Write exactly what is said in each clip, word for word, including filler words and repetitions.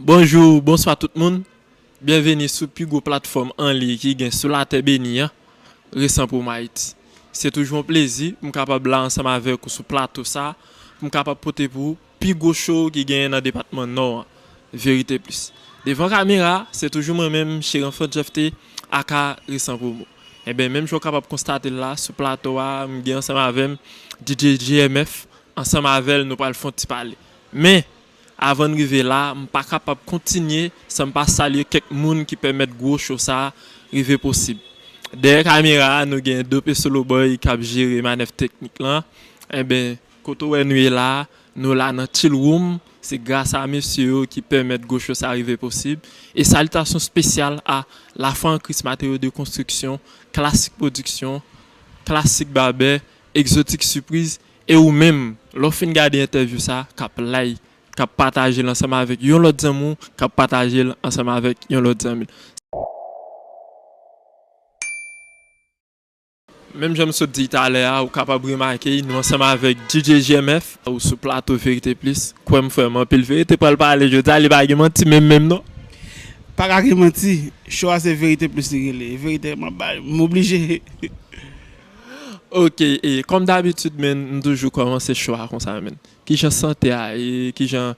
Bonjou, bonswa tout moun. Byenveni sou pi gwo platfòm an liy ki gen sou latè beni an, Resan Pou Mayiti. Se toujou yon plezi pou m kapab la ansanm avèk ou sou plato sa, pou m kapab pote pou ou pi gwo show ki genyen nan depatman Nò an, Verite Plis. Devan kamera, se toujou mwen menm, Cheranfant Jeff T, aka Resan Promo. Enben, menm jan w kapab konstate l la, sou plato a, m gen ansanm avè m D J J M F, ansanm avè l, nou pral fè yon ti pale. Men, avan n rive la, m pa kapab kontinye san m pa salye kèk moun ki pèmèt gwo show sa a rive posib. Dèyè kamera a, nou gen Dope Solo Boy k ap jere manèv teknik lan. Enben, kote w wè nou ye la a, nou la nan Chill Room, se gras a mesye yo ki pèmèt gwo show sa a rive posib. E salitasyon espesyal a Lafwa an Kris Materyo de Konstriksyon, Klasik Pwodiksyon, Klasik Babè, Egzotik Sipriz, e ou menm, lè w fin gade entèvyou sa a, k ap like, k ap pataje l ansanm avèk yon lòt zanmi w, k ap pataje l ansanm avèk yon lòt zanmi l. Menm jan m sot di talè a, ou kapab remake, nou ansanm avèk D J J M F, ou sou plato Verite Plis. Kwè m, frè m, anpil verite pral pale jodi a, li pa gen manti menm menm non. Pa ka gen manti, show a se Verite Plis li rele. Verite m ap bay, m oblije. Ok, e kòm dabitid, men, m toujou kòmanse show a konsa, men. Kijan sante a ye, kijan,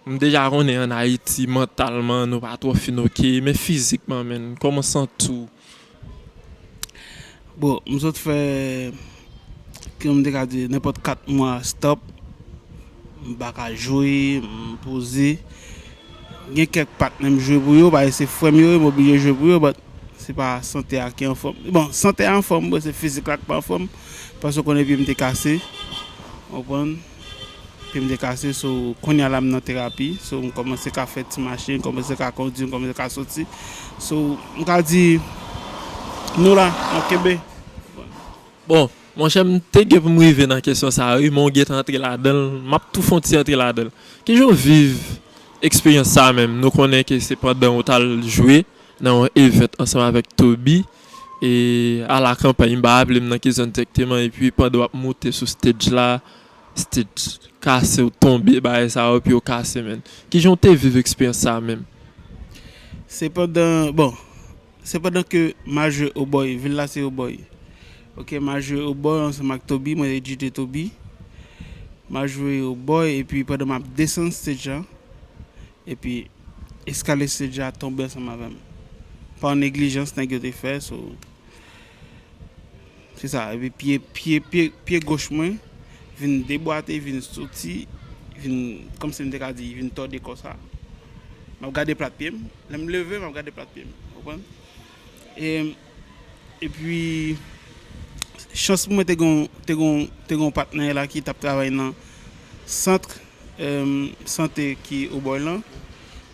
m deja konnen ann Ayiti, mantalman, nou pa twò fin ok, men fizikman, men, kòman w santi w? Bon, m sot fè, kòman m te ka di, nenpòt kat mwa stop, m pa ka jwe, m poze. Gen kèk patnè m jwe pou yo, paske se frè m yo ye, m oblije jwe pou yo, but se pa sante a ki anfòm. Bon, sante a anfòm, bon, se fizik la k pa anfòm, paske w konnen pye m te kase, w konprann? Pye m te kase, so, kounye a la m nan terapi, so, m kòmanse ka fè ti mache, m kòmanse ka kondui, m kòmanse ka soti. So, m ka di, nou la, n ap kenbe. Bon, monchè, m te gen pou m rive nan kesyon sa a, wi, men w gentan antre ladan l, m ap tou fè yon ti antre ladan l. Kijan w viv eksperyans sa a menm? Nou konnen ke se pandan w t al jwe nan yon event ansanm avèk Toby, e a la kanpay, m pa raple m nan ki zòn egzakteman, epi pandan w ap moute sou stage la, stage kase, w tonbe, bagay sa yo, pye w kase, men. Kijan w te viv eksperyans sa a menm? Se pandan, bon, se pandan ke m al jwe Obòy, vil la se Obòy. Ok, m al jwe Obòy ansanm ak Toby, mwen se D J Toby. M al jwe Obòy, epi pandan m ap desann stage la, epi eskalye stage la tonbe ansanm avè m. Pa yon neglijans nèg yo te fè, so, se sa, epi pye, pye, pye, pye goch mwen vin debwate, vin soti, vin, kòmsi m te ka di, vin tòde kò sa. M ap gade plat pye m, lè m leve, m ap gade plat pye m, w konprann? E, epi, chans pou mwen te gon, te gon, te gon patnè la ki t ap travay nan sant, em, sante ki Obòy lan,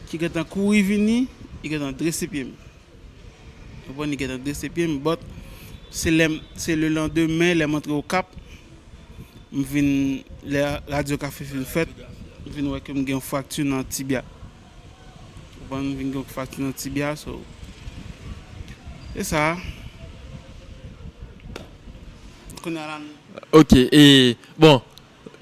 ki gentan kouri vini, li gentan drese pye m. Ou konprann, li gentan drese pye m, but se lè m, se le landemen, lè m antre Okap, m vin, lè radyografi fin fèt, m vin wè ke m gen yon frakti nan tibya. Ou konprann, m vin gen yon frakti nan tibya, so, se sa. Kounye a la, n- Ok, e, bon,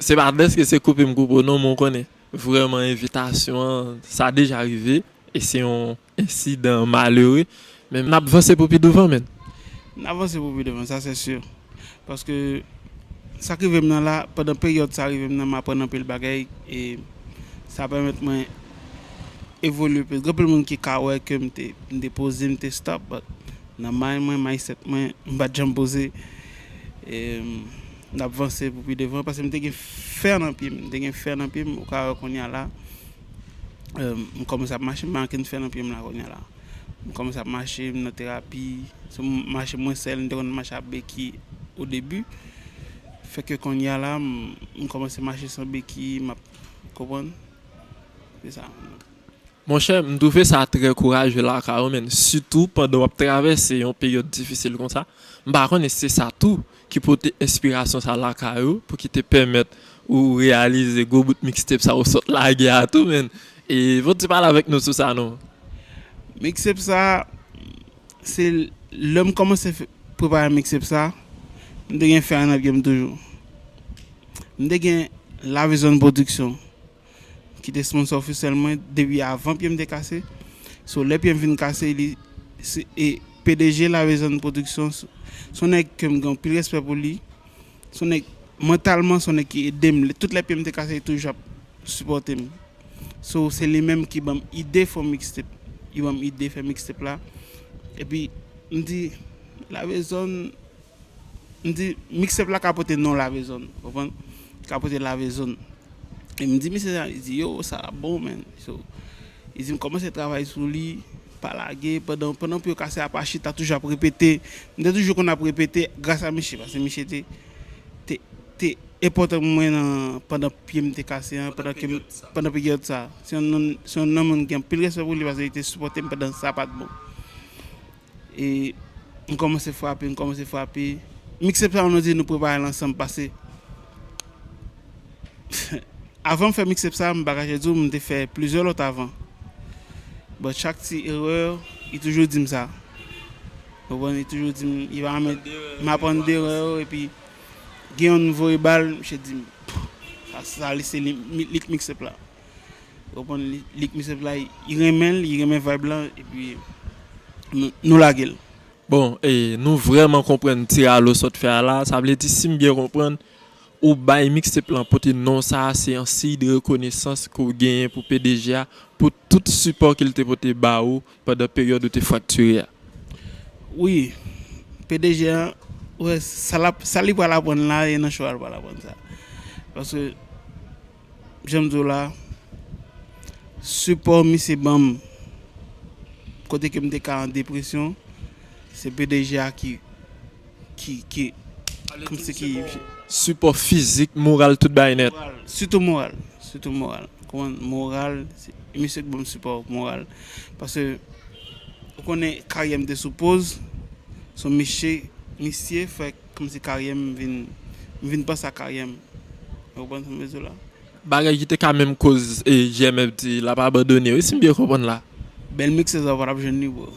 se pa dèske se koupe m koupe w non, men w konnen, vrèman, envitasyon an, sa deja rive, e se yon ensidan malere, men n ap vanse pou pi douvan, men. N ap vanse pou pi douvan, sa se si. Paske sa k rive m nan la, pandan peryòd sa rive m nan, m aprann anpil bagay, e sa pèmèt mwen evolye plis. Gen anpil moun ki ka wè ke m te, m te poze, m te stop, but nan mind mwen, mindset mwen, m pa t janm poze. E, m, n ap vanse pou pi devan, paske m te gen fè nan pye m, m te gen fè nan pye m, ou ka wè kounye a la, e, m kòmanse ap mache, m pa gen fè nan pye m la kounye a la. M kòmanse ap mache, m nan terapi, so, m mache mwen sèl, m te konn mache ak beki o debi. Fè ke kounye a la, m, m kòmanse mache san beki, m ap, konprann? Se sa. Monchè, m twouve sa trè kouraje lakay ou, men sitou pandan w ap travèse yon peryòd difisil konsa. M pa konnen si se sa tou ki pote enspirasyon sa lakay ou pou ki te pèmèt ou reyalize gwo bout mixtape sa ou sot lage a tou, men. E, fò w ti pale avèk nou sou sa, non? Mixtape sa, se lè m kòmanse fè, prepare mixtape sa, m te gen fè a nan pye m toujou. M te gen La Vision Production. ki te sponsor freestyle mwen depi avan pye m te kase. So, lè pye m vin kase, li, se, e P D G Lavezòn Production, se, se yon nèg ke m gen anpil respè pou li. Se yon nèg, mantalman, se yon nèg ki ede m. Tout lè pye m te kase, li toujou ap sipòte m. So, se li menm ki ban m ide fè mixtape. Li ban m ide fè mixtape la. Epi, m di, Lavezòn, m di, mixtape la ka pote non Lavezòn, konprann? Ka pote Lavezòn. E m di misye sa, li di, yo, sa ap bon, man. So, li di m kòmanse travay sou li, pa lage, pandan, pandan pou yo kase a pa chita, toujou ap repete. M te toujou konn ap repete gras a misye, paske misye te, te, te enpòtan pou mwen nan, pandan pye m te kase an, pandan ke m, pandan peryòd sa. Se yon nonm, se yon nonm moun ki gen anpil respè pou li, paske li te sipòte m pandan sa pa t bon. E m kòmanse frape, m kòmanse frape. Mixtape sa, nou di nou prepare l ansanm, paske avan m fè mixtape sa, m pa kache di w, m te fè plizyè lòt avan. But chak ti erè, li toujou di m sa. Ou konprann, li toujou di m, li pa renmen m aprann de erè yo, epi gen yon m voye ba l, misye di m, sa, sa li se li, li k mixtape la. Ou konprann, li, li k mixtape la, li renmen l, li renmen vibe lan, epi nou, nou lage l. Bon, e, nou vrèman konprann ti rale w sot fè a la. Sa vle di, si m byen konprann, ou bay mixtape lan pote non sa a, se yon siy de rekonesans ke w genyen pou P D G a, pou tout sipò ke l te pote ba ou pandan peryòd ou te fraktire a. Wi, P D G a, wè, sa l ap, sa li pral aprann la, e nan cho a l pral aprann sa. Paske, jan m di w la, sipò misye ban m, kote ke m te ka an depresyon, se P D G a ki, ki, ki, kòmsi ki, sipò fizik, moral, tout bagay nèt. Moral, sitou moral, sitou moral. Konprann? Moral, se, misye k ban m sipò moral. Paske, ou konnen karyè m te sou poz, so misye, misye fè kòmsi karyè m vin, m vin panse a karyè m. Ou konprann sa m vle di w la? Bagay ki te ka menm koz, e, J M F di l ap abandone, wi, si m byen konprann la. Bèl mixtape sa, w pa t ap jwenn li, bro.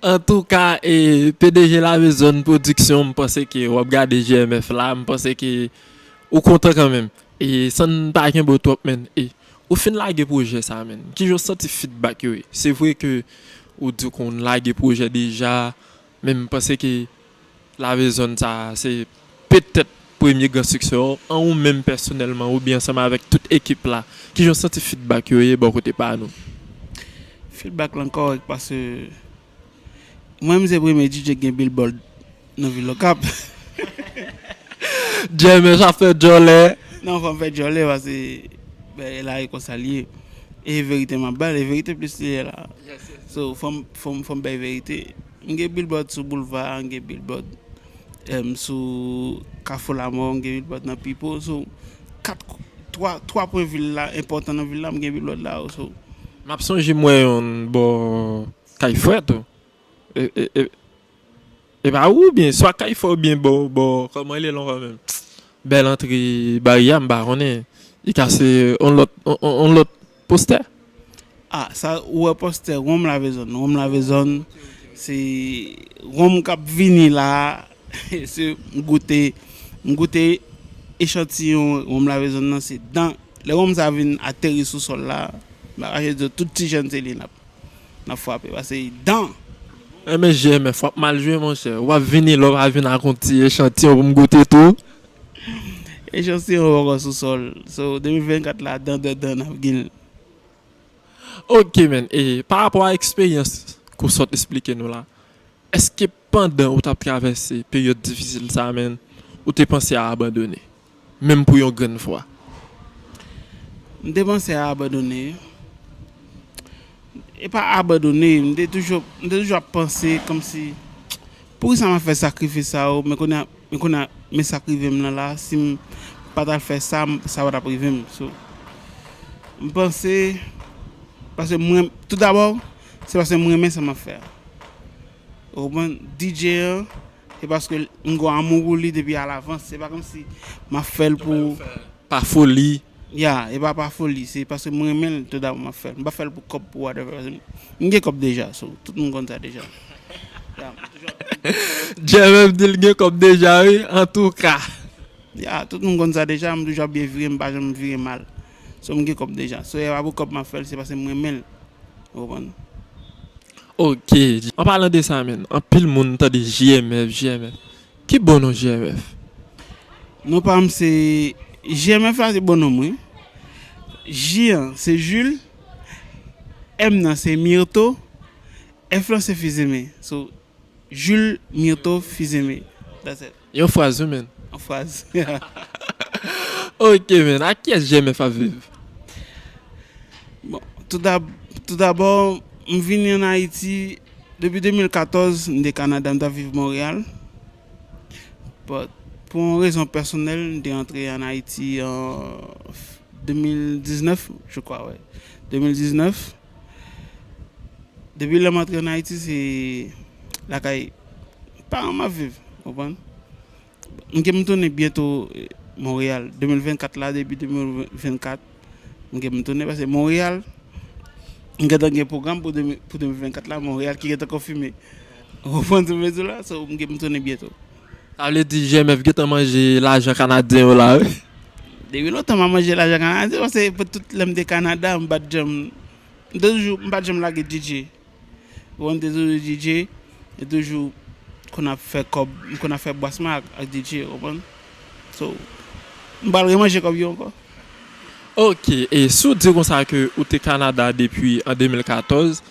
Antouka, e, P D G Lavezòn Production, m panse ke w ap gade J M F la, m panse ke ou kontan kanmenm. E san n pa kenbe w twòp, menn. E ou fin lage pwojè sa, menn. Kijan w santi feedback yo ye? Se vre ke ou di w konn lage pwojè deja, men m panse ke Lavezòn sa, se petèt premye gran siksè w, an ou menm pèsonèlman, oubyen ansanm avèk tout ekip la. Kijan w santi feedback yo ye bò kote pa nou? Feedback lan kòrèk, paske mwen menm se premye D J ki gen billboard nan vil Okap. J M F ap fè djòlè. Non, fò m fè djòlè paske bagay la e konsa l ye. E verite m ap ba l, e verite plis li ye la. So, fò m, fò m, fò m bay verite. M gen billboard sou boulva, m gen billboard, em, sou Kafou Lamò, m gen billboard nan Pipo. So, kat, twa, twa pwen vil la, enpòtan nan vil la, m gen billboard la, so. M ap sonje m wè yonn bò Kay Frè tou. E, e, e, e pa ou oubyen, swa Kay Frè oubyen bò, bò, kòman li ye ankò menm? Bèl antre Baryè, m pa konnen. Li kase on lòt, on, on, on lòt postè. Ah, sa, ou wè postè Wonm Lavezòn. Wonm Lavezòn, se Wonm k ap vini la. Se, m goute, m goute echantiyon Wonm Lavezòn nan, se dan. Lè Wonm sa vin ateri sou sòl la, m pa kache di w, tout ti jèn se li n ap, n ap frape, paske dan. Enben, J M F, w ap mal jwe, monchè. W ap vini la, w ap vin ak yon ti echantiyon pou m goute tou. Echantiyon poko sou sòl. So, de mil vennkat la, dan, dan, dan, n ap gen l. Ok, man. E pa rapò a eksperyans ke w sot esplike nou la, èske pandan ou t ap travèse peryòd difisil sa a, man, ou te panse a abandone? Menm pou yon grenn fwa. M te panse a abandone. E pa abandone, m te toujou, m te toujou ap panse kòmsi, poukisa m ap fè sakrifis sa yo, men kounye a, men kounye a, men sa k rive m nan la, si m pa t al fè sa, m, sa pa t ap rive m. So, m panse, paske mwen, toudabò, se paske m renmen sa m ap fè a. Ou konprann? D J an, se paske m gon amou pou li depi alavans. Se pa kòmsi m ap fè l pou. Pa foli. Ya, e pa pa foli. Se paske m renmen l, toudabò m ap fè l. M pa fè l pou kòb, pou whatever. M gen kòb deja, so, tout moun konn sa deja. Ya, m toujou ap. J M F di l gen kòb deja, wi, antouka. Ya, tout moun konn sa deja, m toujou ap byen vire, m pa janm vire mal. So, m gen kòb deja. So, e pa pou kòb m ap fè l, se paske m renmen l. Ou konprann? Ok, an palan de sa menm, anpil moun tande J M F, J M F. Ki bon non J M F? Non pa m se J M F la, se bon non mwen. J an se Jules, M nan se Myrtho, F lan se Fizeme. So, Jules Myrtho Fizeme. That's it. Yon fraz wi menm. An fraz. Ok menm, ak kiyès J M F ap viv? Bon, tout dab- tout dabò, m vini an Ayiti depi de mil katòz, m te Kanada, m t ap viv Monreyal. But, pou yon rezon pèsonèl, m te antre an Ayiti an de mil diznèf, je crois, ouais. De mil diznèf. Depi lè m antre an Ayiti, se lakay paran m ap viv, ou konprann? M gen m tounen byento Monreyal, de mil vennkat la, depi de mil vennkat, m gen m tounen, paske Monreyal, m gentan gen pwogram pou de mil vennkat la, Monreyal ki gentan konfime. Ou konprann sa m vle di w la? So, m gen m tounen byento. Sa vle di J M F gentan manje lajan Kanadyen yo la wi. Depi lontan m ap manje lajan Kanadyen, paske pou tout lè m te Kanada, m pa t janm, m toujou, m pa t janm lage D J. Ou konprann, te toujou D J, e toujou konn ap fè kòb, m konn ap fè bwasman ak, ak D J, ou konprann? So, m pral remanje kòb yo ankò. Ok, e si w di konsa ke ou te Kanada depi an de mil katòz,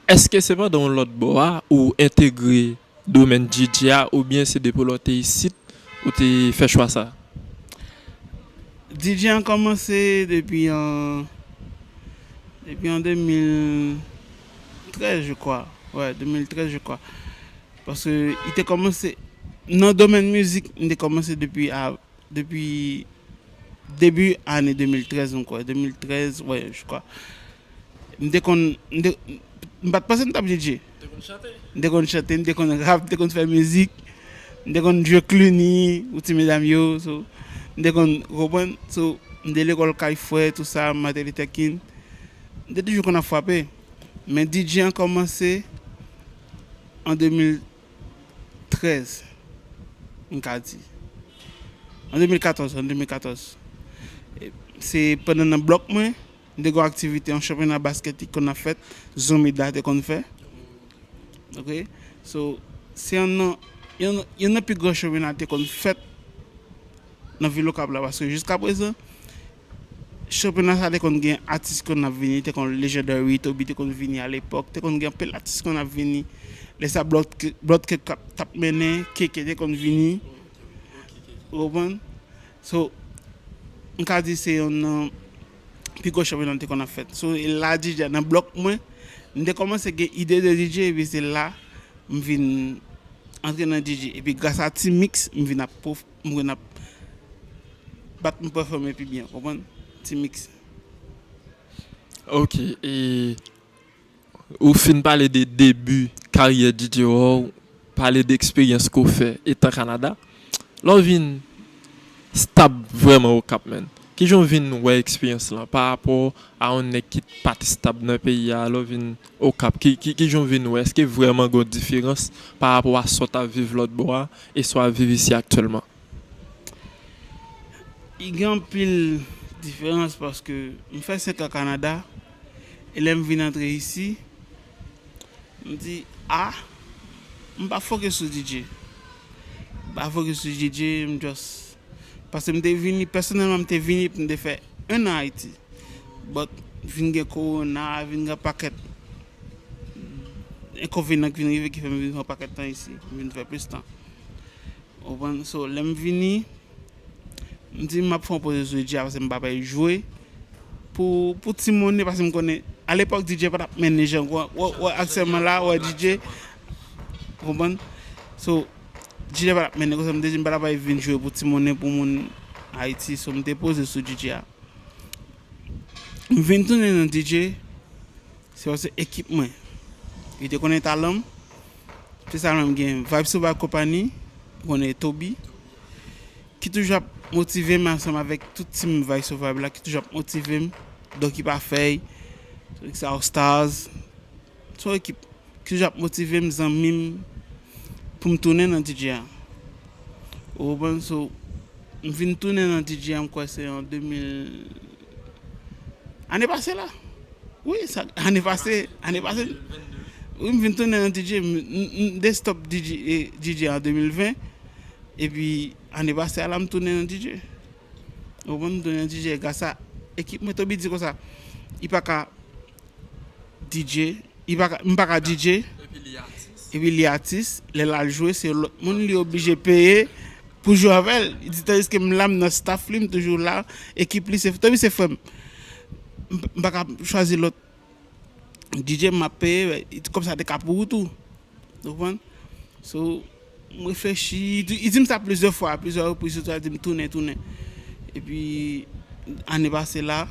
èske se pandan yon lòt bò a ou entegre domèn D J a oubyen se depi lè w te isit ou te fè chwa sa? D J an kòmanse depi an depi an de mil trèz, je crois. Ouais, de mil trèz, je crois. Paske li te kòmanse nan domèn mizik, m te kòmanse depi a depi debi ane de mil trèz, m kwè, de mil trèz, ouais, je crois. M te konn, m te, m pa t panse m t ap D J. M te konn chante, m te konn rap, m te konn fè mizik, m te konn jwe Cluny pou ti medam yo, so, m te konn, ou konprann, so, m te lekòl kay frè, tou sa, Martin Luther King. M te toujou konn ap frape. Men D J an kòmanse an de mil trèz, m ka di. An de mil katòz, an de mil katòz. E, se pandan nan blòk mwen, m te gen yon aktivite, yon chanpyona baskèt ki konn ap fèt, Zomida te konn fè. Ok? So, se youn nan, youn, youn nan pi gran chanpyona te konn fèt nan vil Okap la, paske jiska prezan, chanpyona sa te konn gen atis ki konn ap vini, te konn Legendary, Toby te konn vini alepòk, te konn gen anpil atis ki konn ap vini. Lè sa Blood Ke- Blood Cake t ap- t ap mennen, Keke te konn vini. Ou konprann? So, m ka di se youn nan pi gwo chanpyona te konn ap fèt. So, e la D J nan blòk mwen, m te kòmanse gen ide de D J, epi se la m vin antre nan D J. Epi gras a T-Mix, m vin ap pwof- m vin ap bat m pèfòme pi byen, konprann? T-Mix. Ok, e ou fin pale de debi karyè D J ou, pale de eksperyans ke w fè etan Kanada. Lè w vin stab vrèman Okap, menm, kijan w vin wè eksperyans lan pa rapò a yon nèg ki pa t stab nan peyi a, lè w vin Okap, ki, ki, kijan w vin wè, èske vrèman gen yon diferans pa rapò a sa w t ap viv lòt bò a e sa w ap viv isi aktyèlman? I gen anpil diferans paske m fè senk an Kanada, e lè m vin antre isi, m di, a, m pa fokis sou D J. M pa fokis sou D J, m just, paske m te vini, pèsonèlman, m te vini pou m te fè enn an Ayiti. But, vin gen kowona, vin gen pakèt enkonvenyan ki vin rive ki fè m vin fè yon pakèt tan isi, m vin fè plis tan. Ou konprann? So, lè m vini, m di m ap fè yon poze sou D J a paske m pa bay jwe pou, pou ti monnen, paske m konnen, alepòk, D J pa t ap mennen jan, wè, wè, wè, aktyèlman la, wè D J, ou konprann? So, D J pa t ap mennen konsa, m te di m pa t ap bay vin jwe pou ti monnen, pou moun Ayiti, so m te poze sou D J a. M vin tounen nan D J, se paske ekip mwen, yo te konnen talan m. Se sa menm, gen Vybz Survive Company, ou konnen Toby, ki toujou ap motive m ansanm avèk tout team Vybz Survive la, ki toujou ap motive m. Donk, ki pa fèy, sa All Stars. Se yon ekip ki toujou ap motive m, zanmi m, pou m tounen nan D J a. Ou konprann? So, m vin tounen nan D J a, m kwè se an de mil, Ane pase la. Wi, sa, ane pase, ane pase. Wi, m vin tounen nan D J, m, m, m destop D J, e, D J an de mil ven, epi ane pase a la, m tounen nan D J. Ou konprann, m tounen nan D J gras a ekip mwen. Toby di konsa, li pa ka D J, li pa ka, m pa ka D J, epi li atis, lè l al jwe, se lòt moun li oblije peye pou jwe avè l. Li di, tandiske m la, m nan staff li, m toujou la, ekip li, se, Toby se frè m. M, m pa ka chwazi lòt D J m ap peye, kòb sa te ka pou ou tou. Ou konprann? So, m reflechi, li di, li di m sa plizyè fwa, plizyè repriz, sitou li di m tounen, tounen. Epi, ane pase la,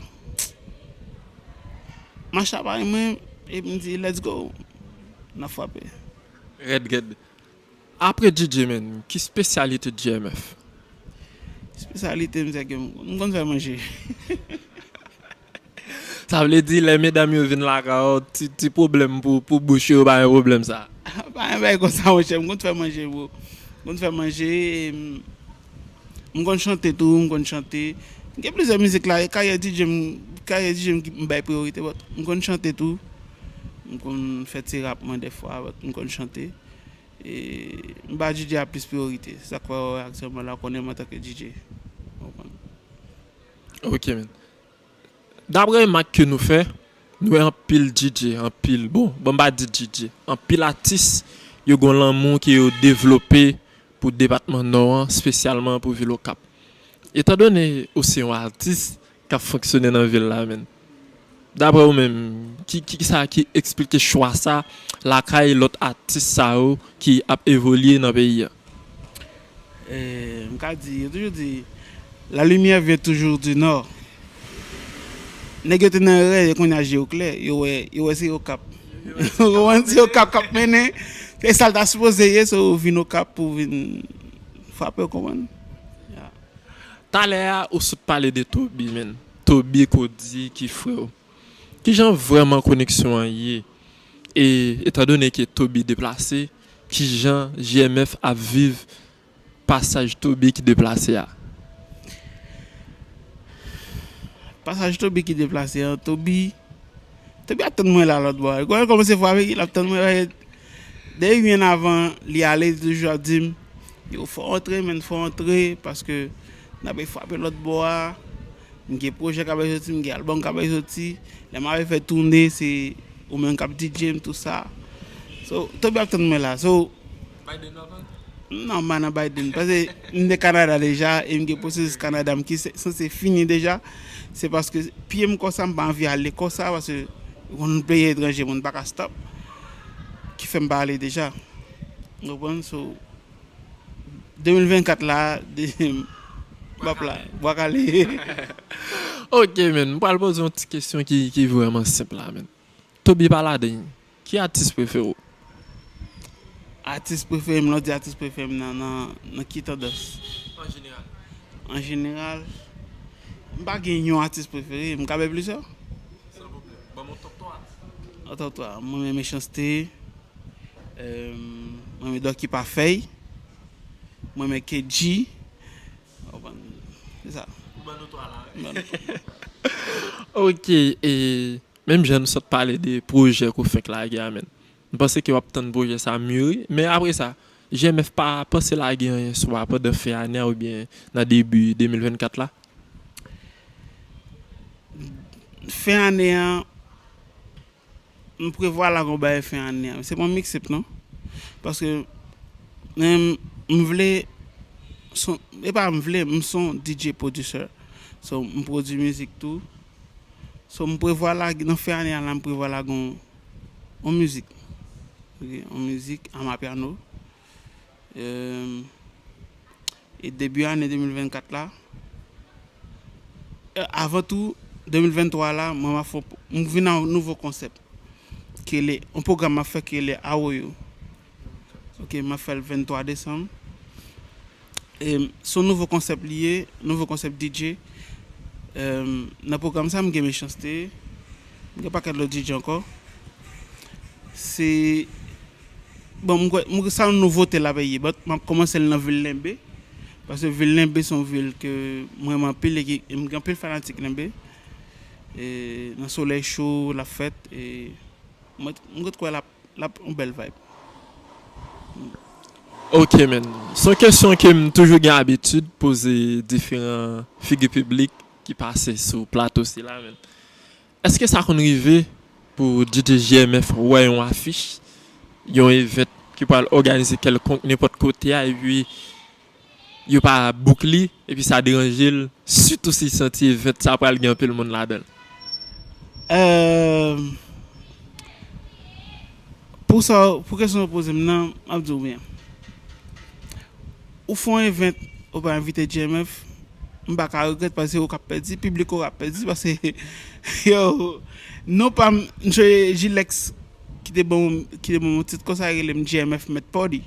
mach la pa renmen, epi m di, let's go, n ap frape. Rèd, rèd. Apre D J, menn, ki espesyalite G M F? Espesyalite m, se ke m, m konn fè manje. Sa vle di, lè medam yo vin lakay ou, ti, ti pwoblèm pou, pou bouch yo, yo pa gen pwoblèm sa. Pa gen bagay konsa, monchè, m konn fè manje, bro. M konn fè manje, m, m konn chante tou, m konn chante. M gen plizyè mizik la, karyè D J m, karyè D J m ki m bay priyorite, but m konn chante tou. M konn fè ti rap mwen dèfwa, but m konn chante. E m ba D J a plis priyorite. Se sa k fè w wè aktyèlman la, w konnen m antanke D J. Ou konprann? Ok, men. Daprè remak ke nou fè, nou wè anpil D J, anpil, bon, bon, m pa di D J, anpil atis, yo gon lanmou ke yo devlope pou depatman Nò an, espesyalman pou vil Okap. Etandone ou se yon atis k ap fonksyone nan vil la, menn, daprè ou menm, ki, ki, ki sa ki eksplike chwa sa lakay lòt atis sa yo ki ap evolye nan peyi a? Eh, m ka di, yo toujou di, la lumière vient toujours du nord. Nèg yo te nan erè, yo kounye a je yo klè, yo wè, yo wè se Okap. Ou konprann? Se Okap k ap mennen, se sa l ta sipoze ye, so ou vin Okap pou vin frape, ou konprann? Yeah. Talè a, ou sot pale de Toby, menn. Toby Cody ki frè w. Kijan vrèman koneksyon an ye? E, etandone ke Toby deplase, kijan G M F ap viv pasaj Toby ki deplase a? Pasaj Toby ki deplase a, Toby, Toby ap tann mwen la lòt bò a. Lè l kòmanse frape, l ap tann mwen. Depi byen avan li ale, li toujou ap di m, yo, fò w antre, menn, fò w antre, paske n ap frape lòt bò a. M gen pwojè k ap soti, m gen album k ap soti. Lè m ap fè toune, se ou menm k ap D J m, tou sa. So, Toby ap tann mwen la. So, Biden w ap pale? Non, m pa nan Biden. Paske m te Kanada deja, e m gen pwosesis Kanada m ki se- sanse fini deja. Se paske pye m konsa, m pa anvi ale konsa, paske yon peyi etranje, moun pa ka stop. Ki fè m pa ale deja. Ou konprann? So, de mil vennkat la, de, bap la, bwa kale. Ok, menn. M pral poze yon ti kesyon ki, ki vrèman senp la, menn. Toby Paladin, ki atis prefere w? Atis prefere m, lè w di atis prefere m nan, nan, nan ki tandans? An jeneral. An jeneral, m pa gen yon atis prefere, m ka bay plizyè. San pwoblèm. Ban m yon top twa atis. Yon top twa, mwen renmen Mechanste, euh, mwen renmen Dòki Pafèy, mwen renmen Kedji. Ou konprann? Se sa. Ou ban nou twa la, wi. M ban nou twa. Ok, e menm jan nou sot pale de pwojè ke w fenk lage a, menn. M panse ke w ap tann pwojè sa a miri, men apre sa, G M F pa panse lage anyen sou a pandan fen ane a oubyen nan debi de mil vennkat la? Fen ane a, m prevwa lage yon bagay fen ane a. Se pa yon mixtape, non. Paske, men, m vle, son, e pa m vle, m se yon D J producer. So, m pwodui mizik tou. So, m prevwa lage, nan fen ane a la, m prevwa lage yon, yon mizik. Ok, yon mizik, amapiano. Euh, e debi ane de mil vennkat la, euh, avan tou, de mil venntwa la, mwen, m ap fè, m vin ak yon nouvo konsèp. Ki rele, yon pwogram m ap fè ki rele Awoyo. Ok, m ap fè l venntwa desanm. E se yon nouvo konsèp li ye, nouvo konsèp D J. Euh, nan pwogram sa, m gen Mechanste, m gen pakèt lòt D J ankò. Se, bon, m kwè, m kwè sa yon nouvote l ap ye, but m ap kòmanse l nan vil Lenbe. Paske vil Lenbe se yon vil ke m renmen anpil e ki, e m gen anpil fanatik Lenbe. e, nan solèy cho l ap fèt, e, mwen, mwen kwè l ap, l ap yon bèl vibe. Ok, man. Se yon kesyon ke m toujou gen abitid poze diferan figi piblik ki pase sou plato sila, man. Èske sa konn rive pou D J J M F wè yon afich, yon event ki pral òganize kèlkonk nenpòt kote a, epi yo pa book li, epi sa deranje l, sitou si l santi event sa pral gen anpil moun ladan l? Euh, pou sa, pou kesyon w poze m nan, m ap di w byen. Ou fè yon event, ou pa envite J M F, m pa ka regrèt paske ou k ap pèdi, piblik ou k ap pèdi paske, yo, non pa m, m sonje Jilex ki te ban m, ki te ban m yon tit konsa, rele m J M F Mèt Pòdi.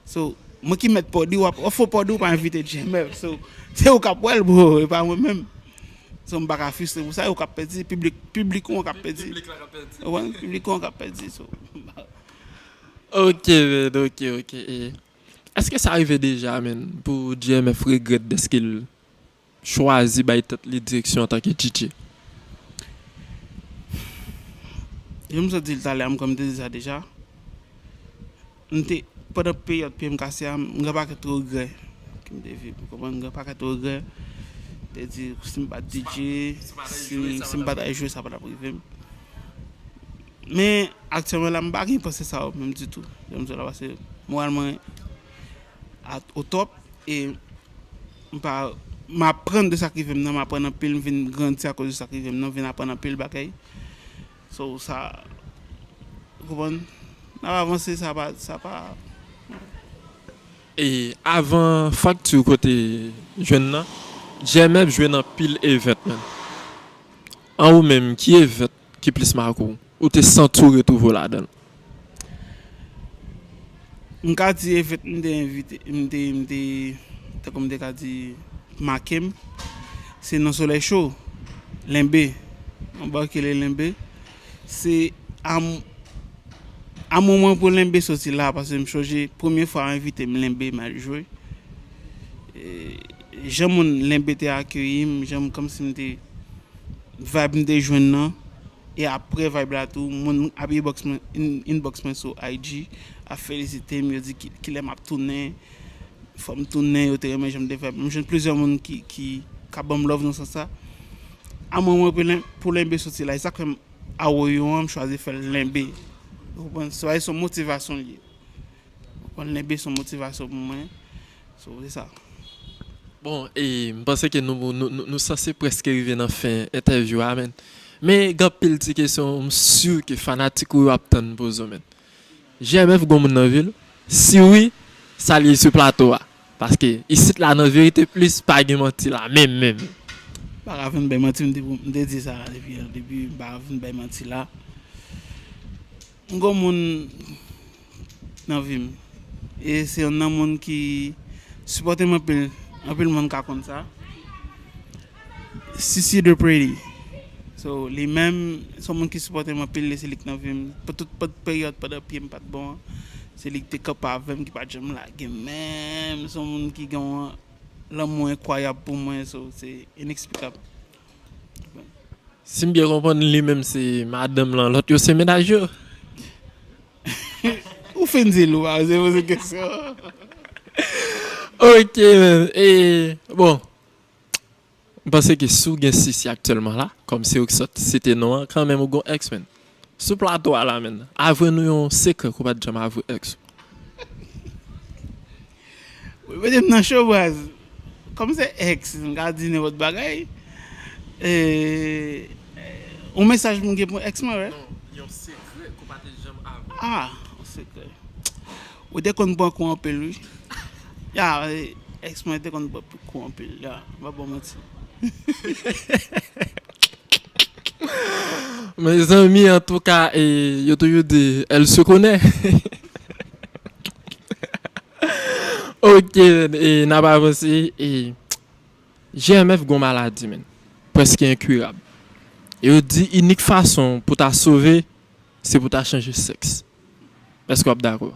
So, mwen ki mèt pòdi, w ap ofè pòdi, ou pa envite J M F. So, se ou k ap wè l, bro, e pa mwen menm. So, m pa ka fristre pou sa, ou k ap pèdi, piblik, piblik ou an k ap pèdi. Piblik la k ap pèdi. Ou konprann? Piblik ou an k ap pèdi, so. Ok, man, ok, ok. E, èske sa rive deja, man, pou J M F regrèt dèske l chwazi bay tèt li direksyon antanke D J? Jan m sot di l talè a, m kwè m te di sa deja. M te, pandan peryòd pye m kase a, m gen pakèt regrè ke m te viv. Ou konprann? M gen pakèt regrè. M te di, si m pa t D J, si, si m pa t al jwe, sa pa t ap rive m. Men, aktyèlman la, m pa gen panse sa yo menm ditou. Jan m di w la, paske moral mwen a, o top. E m pa, m aprann de sa k rive m nan, m aprann anpil, m vin grandi akoz de sa k rive m nan, m vin aprann anpil bagay. So, sa, ou konprann? N ap avanse, sa pa, sa pa. E avan fakti w kote jwenn nan, J M F jwe nan pil event, man. An ou menm, ki event ki plis make w? Ou te santi w retwouve w ladan l? M ka di event m te envite, m te, m te, tankou m te ka di, make m, se nan Solèy Cho, Lenbe, yon ba ki rele Lenbe. Se a, a moman pou Lenbe soti la, paske m sonje premye fwa yo envite m Lenbe, m al jwe. E, jan moun Lenbe te akeyi m, jan m, kòmsi m te, vibe m te jwenn nan. E apre vibe la tou, moun ap inbox mwen, in- inbox mwen sou I G, ap felisite m, yo di ki, kilè m ap tounen, fò m tounen, yo te renmen jan m te vibe. M jwenn plizyè moun ki, ki, k ap ban m love nan sans sa. A mwen, mwen pou len- pou Lenbe soti la, e sa k fè m a Woyo an, m chwazi fè l Lenbe. Ou konprann? Se yon motivasyon l ye. Ou konprann? Lenbe se yon motivasyon pou mwen. So, se sa. Bon, e m panse ke nou, nou, nou, nou sanse prèske rive nan fen entèvyou a, man. Men gen anpil ti kesyon, m si ke fanatik ou yo ap tann poze w, man. J M F gon moun nan vi l? Si wi, sa l ye sou plato a? Paske isit la, nan Verite Plis, pa gen manti la, menm, menm. M pa ka vin bay manti, m te, m te di sa depi, depi, m pa ka vin bay manti la. M gon moun nan vi m. E se youn nan moun ki sipòte m anpil. Anpil moun ka konn sa. Sisi the Pretty. So, li menm, se yon moun ki sipòte m anpil, e se li k nan vi m. Pou tout, tout peryòd pandan pye m pa t bon an, se li ki te kanpe avè m, ki pa t janm lage m menm. Se yon moun ki gen yon lanmou enkwayab pou mwen, so, se ineksplikab. Si m byen konprann, li menm se madanm lan, lòt yo se mennaj yo? Ou fin di l, ou pa oze poze kesyon. Ok, man. E, bon. M panse ke si w gen Sisi aktyèlman la, kòm se ou ki sot site non an, kanmenm ou gon ex, man. Sou plato a la, man. Avwe nou yon sekrè ke w pa t janm avwe ex ou. Ou mete m nan cho, baz. Kòm se ex, m ka di nenpòt bagay. E, yon mesaj pou m gen pou ex mwen, wè. Non, yon sekrè ke w pa te janm avwe. Ah, yon sekrè. Ou te konn pran kou anpil, wi. Ya, e, ex mwen te konn pran kou anpil, ya. M pa ba w manti. Mezanmi, antouka, e, yo toujou di, elle se connaît. Ok, e, n ap avanse, e, J M F gon maladi, man. Prèske enkirab. E yo di inik fason pou ta sove, se pou ta chanje sèks. Èske w ap dakò?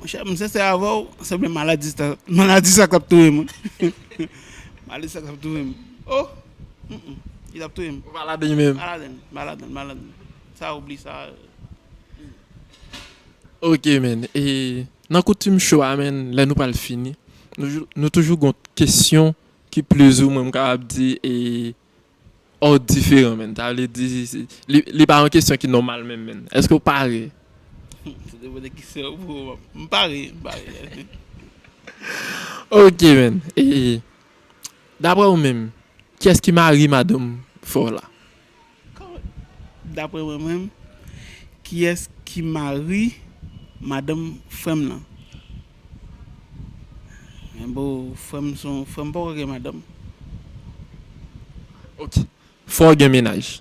Monchè, m sensè avè w, sanble maladi sa, maladi sa k ap touye mwen. Maladi sa k ap touye m. Oh! Mm, mm. L ap touye m. Ou pa ladan li menm? M pa ladan l, m pa ladan l, m pa ladan l. Sa, oubli sa. Ok, man. E nan koutim show a, man, lè nou pral fini, nou, jou- nou toujou gon kesyon ki plizoumwen, m kapab di, e, ò diferan, man. Sa vle di, se- li, li pa yon kesyon ki nòmal menm, man. Èske w pare? Se te poze kesyon pou ou, m pare, m pare. Ok, man. E, daprè ou menm, kiyès ki mari madanm frè w la? Daprè mwen menm, kiyès ki mari madanm frè m lan? Men bon, frè m se yon, frè m poko gen madanm. Ok. Frè w gen mennaj?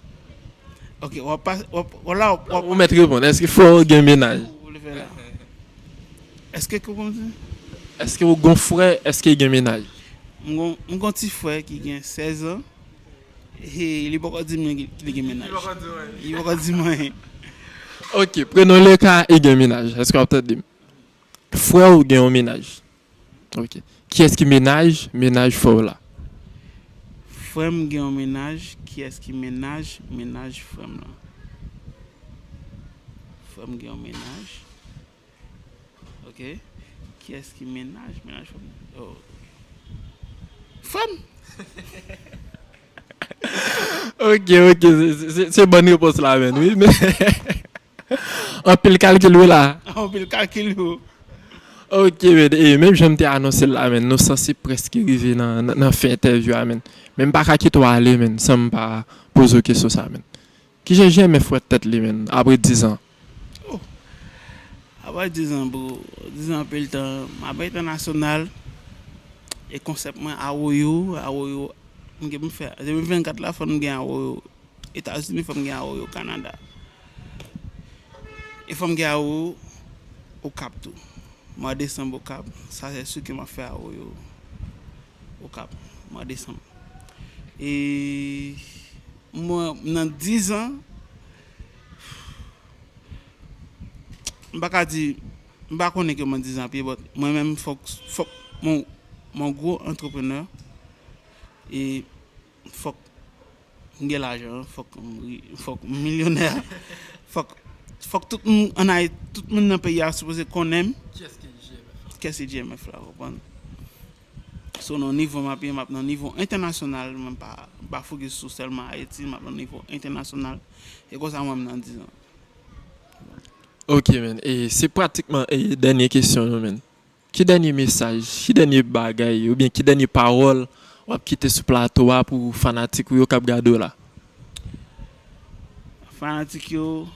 Ok, w ap pas, w ap, w la, w ap, w ap Ou mèt reponn. Èske frè w gen mennaj? Ou vle fè la? Èske, kòman di? Èske w gon frè? Èske l gen mennaj? M gon, m gon ti frè ki gen sèz an. He, li poko di m li, li gen mennaj. Li poko di m anyen. Ok, prenons le cas, li gen mennaj. Èske w ap tande m? Frè w gen yon mennaj. Ok. Kiyès ki mennaj, mennaj frè w la? Frè m gen yon mennaj. Kiyès ki mennaj, mennaj frè m lan? Frè m gen yon mennaj. Ok. Kiyès ki mennaj, mennaj frè m? Oh. Frè m! Ok, ok, se- se- se- se bòn repons la, man, wi, men anpil kalkil wi la. Anpil kalkil wi. Ok, men, e, menm jan m te anonse l la, man, nou sanse prèske rive nan, nan, nan fen entèvyou a, man. Men m pa ka kite w ale, man, san m pa poze w kesyon sa, man. Kijan J M F wè tèt li, man, apre diz an? Oh. Apre diz an, bro, diz an anpil tan, m ap entènasyonal, e konsèp mwen Awoyo, Awoyo, m gen pou m fè, de mil vennkat la, fò m gen Awoyo Etazini, fò m gen Awoyo Kanada. E fò m gen Awoyo Okap tou. Mwa desanm Okap, sa se si ke m ap fè Awoyo Okap, mwa desanm. E mwen, nan diz an, m pa ka di, m pa konnen kòman diz an ap ye, but mwen menm, fòk, fòk mwen, mwen gwo antreprenè, e fòk m gen lajan, fòk m ri- fòk m milyonè, fòk, fòk tout moun ann Ayiti, tout moun nan peyi a sipoze konnen m. Kiyès ki J M F la? Kiyès ki J M F la, konprann? So, nan nivo m ap ye, m ap nan nivo entènasyonal, mwen pa, m pa fokis sou sèlman Ayiti, m ap nan nivo entènasyonal. E konsa mwen m nan diz an. Ok, man. E se pratikman, e, dènye kesyon nou, man. Ki dènye mesaj, ki dènye bagay, oubyen ki dènye pawòl w ap kite sou plato a pou fanatik ou yo k ap gade w la? Fanatik yo,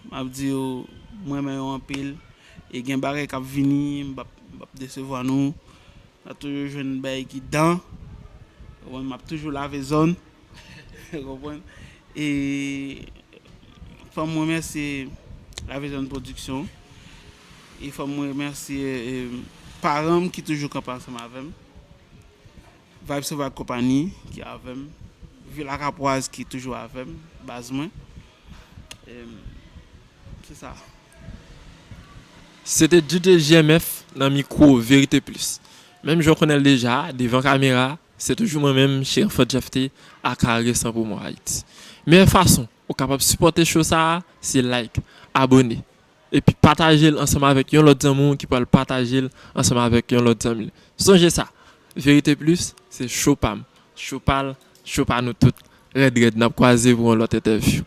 m ap di yo, m renmen yo anpil. E gen bagay k ap vini, m p ap, m p ap desevwa nou. N a toujou jwenn bagay ki dan. Ou konprann, m ap toujou lave zòn. Ou konprann? E fò m remèsye Lave Zòn Pwodiksyon. E fò m remèsye, e, paran m ki toujou kanpe ansanm avè m. Vibes of Vibe Konpayi ki avè m. Vila Kapwaz ki toujou avè m, baz mwen. E, se sa. Se te D J J M F nan mikwo Verite Plis. Menm jan w konnen l deja, devan kamera, se toujou mwen menm, Cheri Enfant Jeff T, aka Resan Pou Mwen Ayiti. Meyè fason ou kapab sipòte show sa a, se like, abòne, epi pataje l ansanm avèk yon lòt zanmi w ki pral pataje l ansanm avèk yon lòt zanmi l. Sonje sa, Verite Plis, se show pa m, show pa l, show pa nou tout. Rèd, rèd, n ap kwaze pou yon lòt entèvyou.